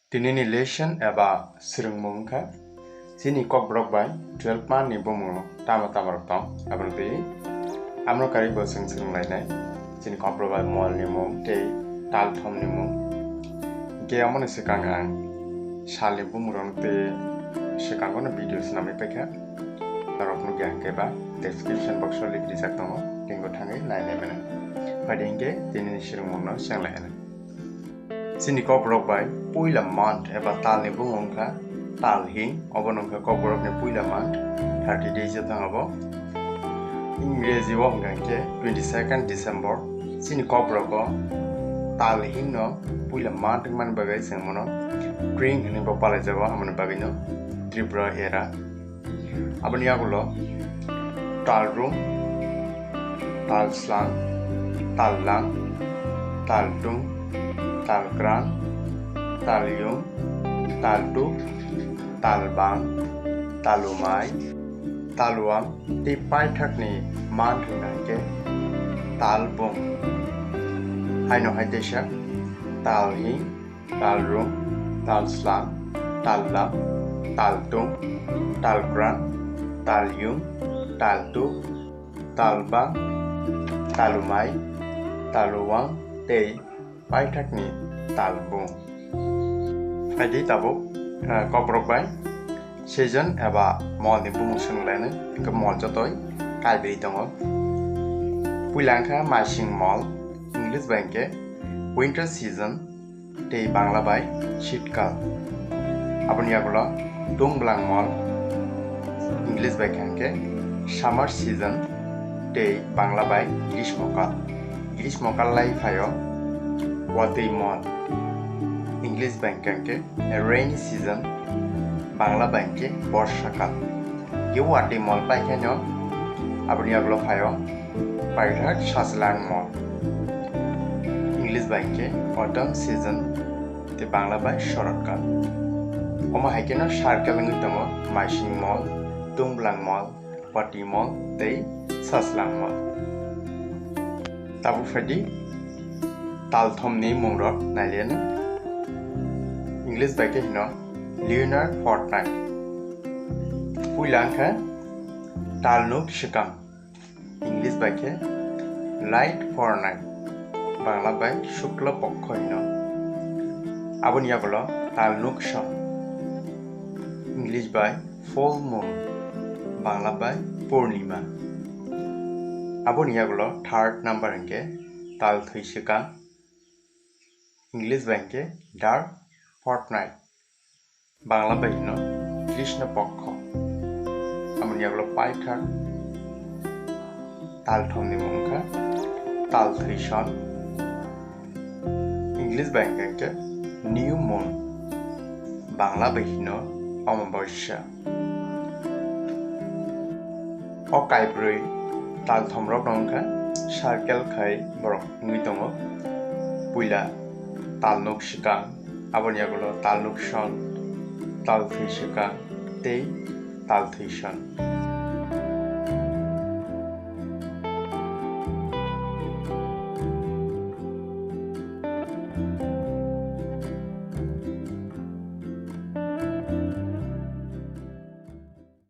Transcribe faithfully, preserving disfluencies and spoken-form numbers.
Tinini lesson eba swrwngmung wngkha chini Kokborok bai twelve month ni bumung tamo tamo rok tong, aboni twi amno karwi bo chwng swrwng lainai. Chini Kokborok bai mol ni mung tei tal thom ni mung. Hwnkhe omo ni swkang ang sal ni bumung rok tei swkango no video swnamwi paikha. Norok nukya hwnkhe ba description box o link rijak tongo, link o thangwi nainai mano. Phaidi hwnkhe tinini swrwngmung no chwng lai anw. Chini Kokborok bai puila month eba tal ni bumung wngkha tal hing, obo wngkha Kokborok ni puila month, thirty days o thang abo. Ingreji o wngkha hwnkhe twenty second December. Chini Kokborok o tal hing no puila month wngmani bagwi chwng mono Spring hwnwi bo palaijago, aboni bagwi no Tripura era. Aboni yagulo talrung, talslang, tallang, taltung, talkran, talyung, taltuk, talbang, talumai, taluang tei paithakni month wngkha hwnkhe talbung. Haino hai teisa talhing, talrung, talslang, tallam, taltung, talkran, talyung, taltuk, talbang, talumai, taluang tei paithakni talbung. Phaidi tabuk, ah, Kokborok bai season eba mol ni bumung swnwng lainai, hwnkhe mol jotoi kaibri tongo. Puila wngkha maising mol, English bai hwnkhe winter season, tei Bangla bai shitkal. Aboni yagulo Tungblang mol, English bai kha hwnkhe summer season tei Bangla bai grishmokal. Grishmokal lai phaio watwi mol, English bai hwnkhe rainy season, Bangla bai hwnkhe borsakal. Khe watwi mol pai khaino aboni yagulo phaio paithak sajlang mol, English bai hwnkhe autumn season tei Bangla bai shorotkal. Omo hai kheno circle wngwi tongo maising mol, tungblang mol, watwi mol tei sajlang mol. Tabuk phaidi talthomni mungrok nailianw. English bai khe hino lunar fortnight. Puila wngkha talnuk swkang. English bai khe light fortnight, Bangla bai Shukla Pokho hino. Aboni yagulo talnuk son, English bai full moon, Bangla bai Purnima. Aboni yagulo third number hwnkhe tal thwi swkang, English bai hwnkhe dark fortnight, Bangla bai hino Krishna Pokho. Aboni yagulo paithak talthomni mung wngkha tal thwi son, English bai hwnkhe new moon, Bangla bai hino Amabosya. O kaibrwi talthomrokno wngkha circle khai borok wngwi tongo. Puila talnuk swkang, aboni yagulo talnuk son, talthwi swkang tei talthwi son.